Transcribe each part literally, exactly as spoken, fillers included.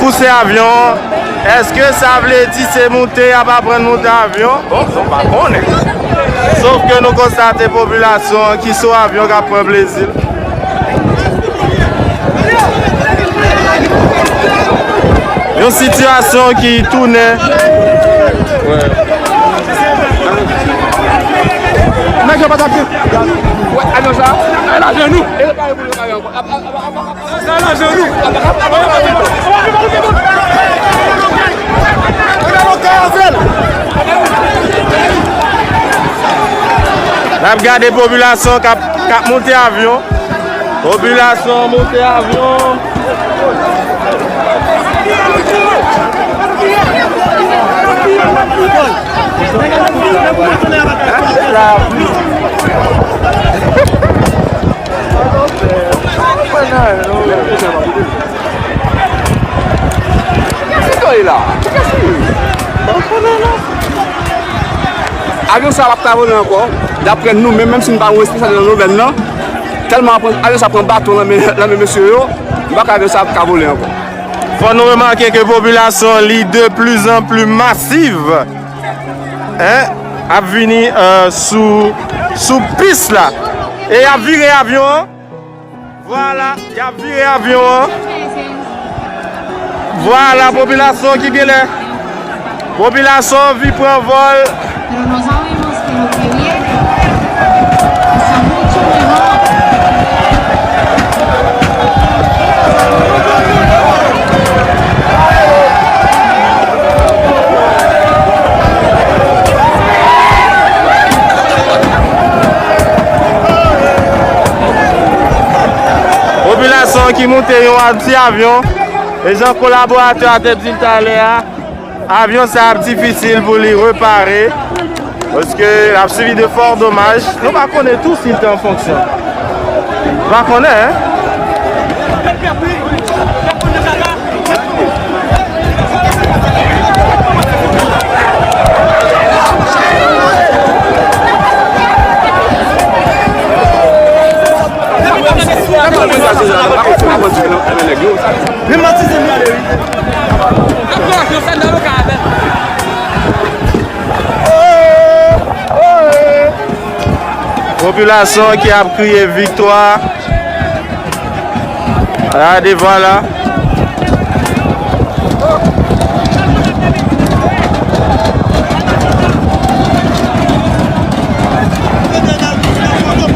Pouse avyon an, èske sa vle di se moute y ap aprann moute avyon? Bon, nou pa konnen. Sof ke nou konstate popilasyon an ki sou avyon k ap pran plezi l. Yon sitiyasyon ki tounen. Nèg yo pa t ap gen. Wè, avyon sa, al ajenou. E pa repoze avyon ankò. Sa nan jenou. N ap gade popilasyon k ap, k ap monte avyon. Popilasyon monte avyon. Avyon sa a p ap ka vole ankò. Daprè nou menm, menm si nou pa yon espesyalist nan domèn nan, tèlman avyon sa a pran baton nan men, nan men mesye yo, nou pa ka avyon sa a p ap ka vole ankò. Fò nou remake ke popilasyon li de plus en plus masiv, en, ap vini, euh, sou, sou pis la. E y ap vire avyon an. Vwala, y ap vire avyon an. Vwala, popilasyon ki genlè. Popilasyon vin pran vòl. Pero no sabemos qué es lo que viene. Está mucho mejor. Popilasyon ki monte yon ti avyon, e jan kolaboratè a te di l talè a, avyon sa ap difisil pou li repare, paske l ap sibi de fò domaj. Nou pa konnen tou si l te an fonksyon. Nou pa konnen, en. Popilasyon ki ap kriye viktwa. Gade, vwala.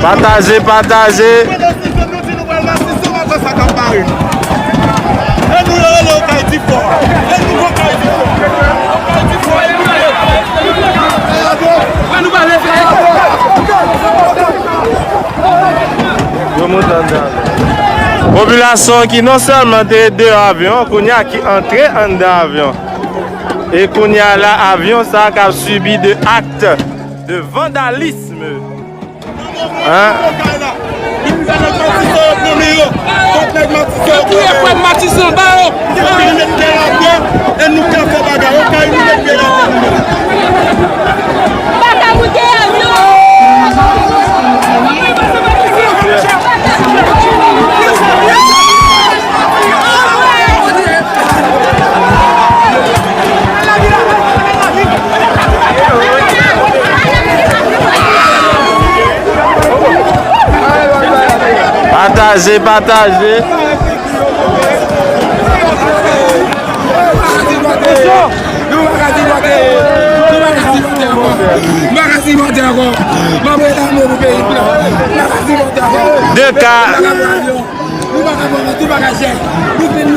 Pataje, pataje. Yo monte anndan avyon. Popilasyon ki non sèlman te deyò avyon, kounye a ki antre anndan avyon. E kounye a la, avyon sa k ap sibi de actes de vandalisme. Hein? Pataje, pataje. De ka.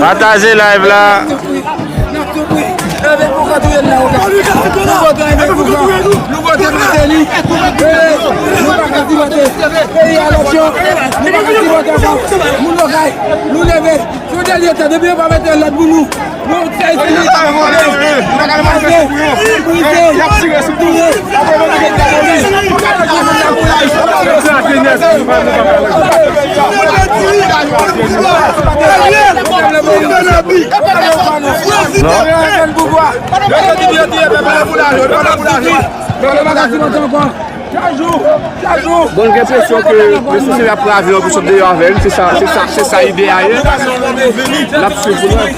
Pataje live la. Nou vote Martelly. Nou pa ka sipote. Peyi a lòt yo. Nou pa ka sipote ankò. Moun lokay, nou leve. Se yon dènye tan, depi yo pa mete lòd pou nou, nou fè isit. Brize, brize, touye. Non. Yo te di yo tiye pèp la pou lajan, yo pa la pou lajan. Yo pa ka sipote ankò. Bon, n gen enpresyon ke mesye se ap pran avyon pou sot deyò avè l. Se sa, se sa, se sa ide a ye. N ap swiv pou nou.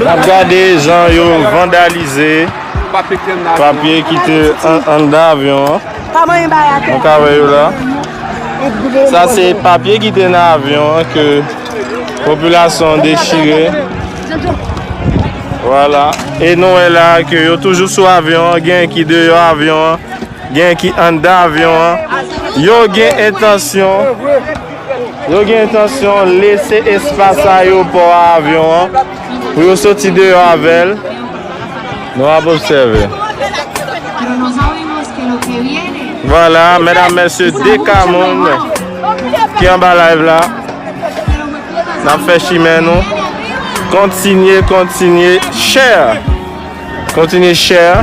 N ap gade jan yo vandalize papye ki te an, anndan avyon an. Nou ka wè yo la. Sa se papye ki te nan avyon an ke popilasyon an dechire. Vwala. E nou wè la ke yo toujou sou avyon an, gen ki deyò avyon an, gen ki anndan avyon an. Yo gen entansyon, yo gen entansyon lese espas ayewopò a avyon an pou yo soti deyò avè l. Nou ap obsève. Vwala, medam, mesye, de ka moun ki anba live la. N ap fè chimen nou. Kontinye, kontinye, share. Kontinye, share.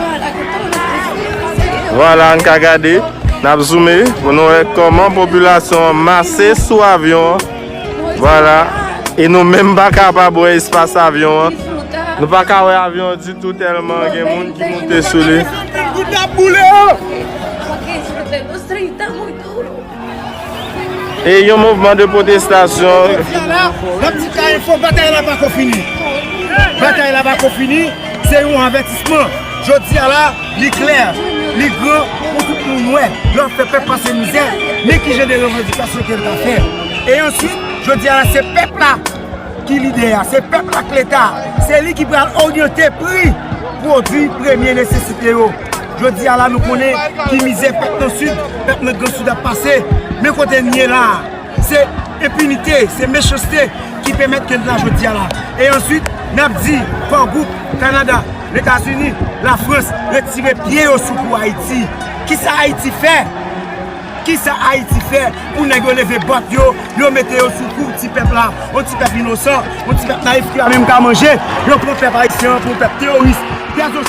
Vwala, n ka gade. N ap zoome pou nou wè kòman popilasyon an mase sou avyon an. Vwala. E nou menm pa kapab wè espas avyon an. Nou pa ka wè avyon an ditou tèlman gen moun ki moute sou li. Kout ap boule yo. E yon mouvman de pwotestasyon. Jodi a la, n ap di K F O, batay la pako fini. Batay la pako fini, se yon avètisman. Jodi a la, li klè, li gran pou tout moun wè. Lè w ap fè pèp pase mizè, men ki jan de revandikasyon ke l ka fè. E answit, jodi a la, se pèp la ki lidè a, se pèp la k Leta, se li ki pral oryante pri pwodui premye nesesite yo. Jodi a la, nou konnen ki mizè pèp nan Sid, pèp nan Gran Sid ap pase. Men kote n ye la a, se enpinite, se mechanste ki pèmèt ke n la jodi a la. E answit, n ap di Core Group, Kanada, Letazini, Lafrans retire pye yo sou kou Ayiti. Kisa Ayiti fè? Kisa Ayiti fè pou nèg yo leve bòt yo, yo mete yo sou kou ti pèp la? Yon ti pèp inosan, yon ti pèp nayif ki pa menm ka manje. Yo pran pèp ayisyen an pou yon pèp teworis. Gaz yo